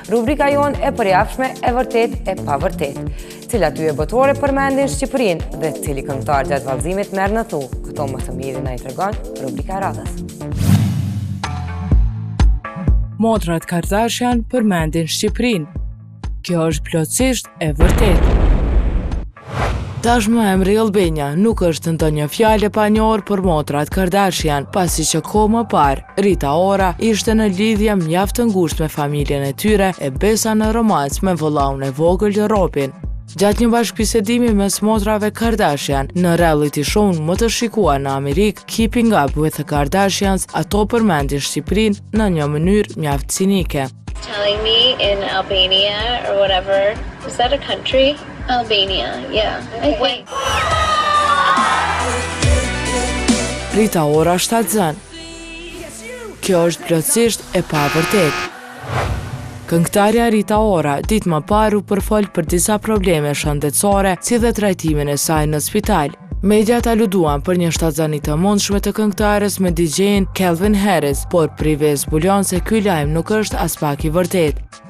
Rubrika jonë e përjavshme e vërtetë e pavërtetë. Cilat yje botërore përmendin Shqipërinë dhe cili këngëtar gjatë vallëzimit merr në tu? Këto më së miri na i tregon rubrika e radhës. Motrat Kardashian përmendin Shqipërinë. Kjo është plotësisht e vërtetë. Tashmë emri Albania nuk është ndonjë fjalë e panjohur për motrat Kardashian, pasi që kohë më parë, Rita Ora ishte në lidhje mjaft të ngushtë me familjen e tyre e besa në romancë me vëllaun e vogël Robin. Gjatë një bashkëbisedimi mes motrave Kardashian në reality show më të shikuar në Amerikë, Keeping Up with the Kardashians, ato përmendin Shqipërinë në një mënyrë mjaft cinike. Telling me in Albania or whatever, is that a country? Albania, yeah. I think. Rita Ora shtatzënë. Kjo është plotësisht e pavërtetë. Këngëtarja Rita Ora ditë më parë u përfol për disa probleme shëndetësore si dhe trajtimin e saj në spital. Mediat aluduan për një shtatzani të mundshme të këngëtares me DJ-n Calvin Harris, por Prive zbulon se ky lajm nuk është aspak i vërtetë.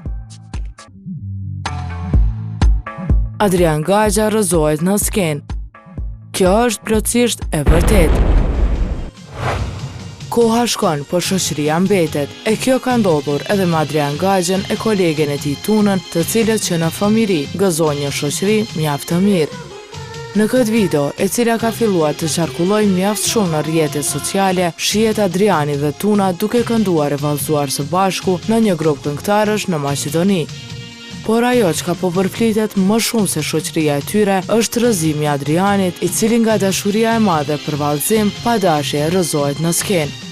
Adrian Gaxha rrëzohet në skenë. Kjo është plotësisht e vërtetë. Koha shkon, por shoqëria mbetet. E kjo ka ndodhur edhe me Adrian Gaxhën e kolegen e tij Tunën, të cilët që në fëmijëri gëzojnë një shoqëri mjaft të mirë. Në këtë video, e cila ka filluar të qarkullojë mjaft shumë në rrjetet sociale, shihet Adriani dhe Tuna duke kënduar e vallëzuar së bashku në një grup këngëtarësh në Maqedoni. Por ajo çka po përflitet më shumë se shoqëria e tyre është rrëzimi i Adrianit, i cili nga dashuria e madhe për vallëzim, pa dashje rrëzohet në skenë.